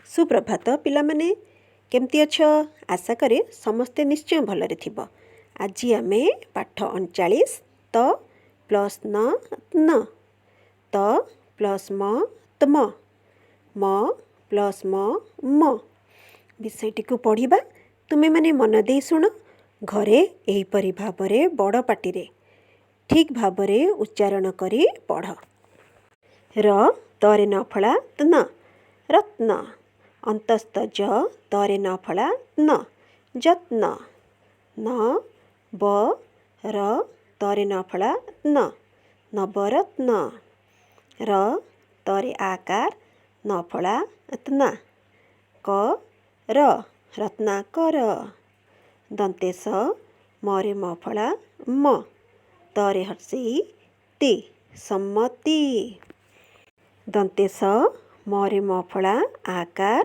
ସୁପ୍ରଭାତ ପିଲାମାନେ, କେମିତି ଅଛ? ଆଶା କରେ ସମସ୍ତେ ନିଶ୍ଚୟ ଭଲରେ ଥିବ। ଆଜି ଆମେ ପାଠ 39, ତ ପ୍ଲସ୍ ନ ତ୍ନ, ତ ପ୍ଲସ୍ ମ ତ୍ମ, ମ ପ୍ଲସ୍ ମ ମ ବିଷୟଟିକୁ ପଢ଼ିବା। ତୁମେମାନେ ମନ ଦେଇ ଶୁଣ। ଘରେ ଏହିପରି ଭାବରେ ବଡ଼ ପାଟିରେ ଠିକ୍ ଭାବରେ ଉଚ୍ଚାରଣ କରି ପଢ଼। ର ତରେ ନ ଫଳା ତ୍ନ, ରତ୍ନ। ଅନ୍ତସ୍ଥ ଜ ତରେ ନ ଫଳା ତ୍ନ, ଯତ୍ନ। ନ ବ ର ତରେ ନ ଫଳା ତ୍ନ, ନବରତ୍ନ। ର ତରେ ଆକାର ନ ଫଳା ତ୍ନା, କ ର, ରତ୍ନାକର। ଦନ୍ତେଶ ମରେ ମ ଫଳା ମ, ତରେ ହର୍ଷେଇ ତି, ସମ୍ମତି। ଦନ୍ତେଶ ମରେ ମ ଫଳା ଆକାର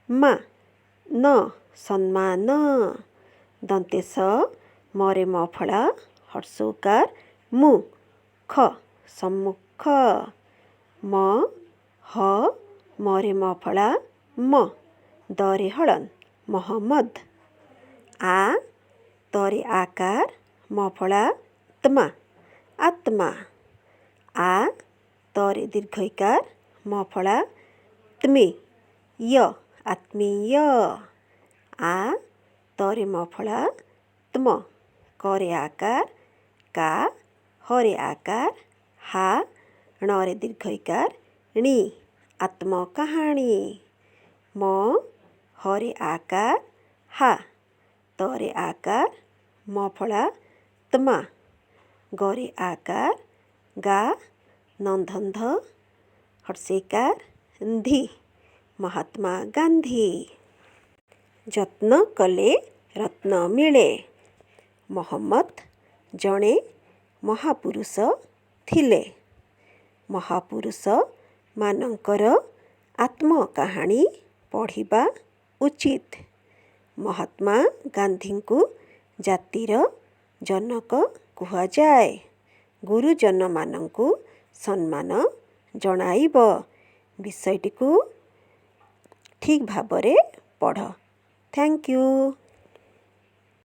ମା ନ, ସମ୍ମାନ। ଦନ୍ତେଶ ମରେ ମ ଫଳା ହର୍ଷଉକାର ମୁ ଖ, ସମ୍ମୁଖ। ମ ହ ମରେ ମ ଫଳା ମ, ଦରେ ହଳନ୍ତ, ମହମ୍ମଦ। ଆ ତରେ ଆକାର ମ ଫଳା ତ୍ମା, ଆତ୍ମା। ଆ ତରେ ଦୀର୍ଘ ଇକାର ମ ଫଳା ତ୍ମି ୟ, ଆତ୍ମୀୟ। ଆ ତରେ ମ ଫଳା ତ୍ମ, କରେ ଆକାର କା, ହରେ ଆକାର ହା, ଣରେ ଦୀର୍ଘ ଇକାର ଣୀ, ଆତ୍ମକାହାଣୀ। ମ ହରେ ଆକାର ହା, ତରେ ଆକାର ମ ଫଳା ତ୍ମା, ଗରେ ଆକାର ଗା, ନନ୍ଧନ୍ଧ ହର୍ଷେଇକାର ନ୍ଧି, ମହାତ୍ମା ଗାନ୍ଧୀ। ଯତ୍ନ କଲେ ରତ୍ନ ମିଳେ। ମହମ୍ମଦ ଜଣେ ମହାପୁରୁଷ ଥିଲେ। ମହାପୁରୁଷମାନଙ୍କର ଆତ୍ମକାହାଣୀ ପଢ଼ିବା ଉଚିତ। ମହାତ୍ମା ଗାନ୍ଧୀଙ୍କୁ ଜାତିର ଜନକ କୁହାଯାଏ। ଗୁରୁଜନମାନଙ୍କୁ ସମ୍ମାନ ଜଣାଇବ। ବିଷୟଟିକୁ ଠିକ୍ ଭାବରେ ପଢ଼। Thank you.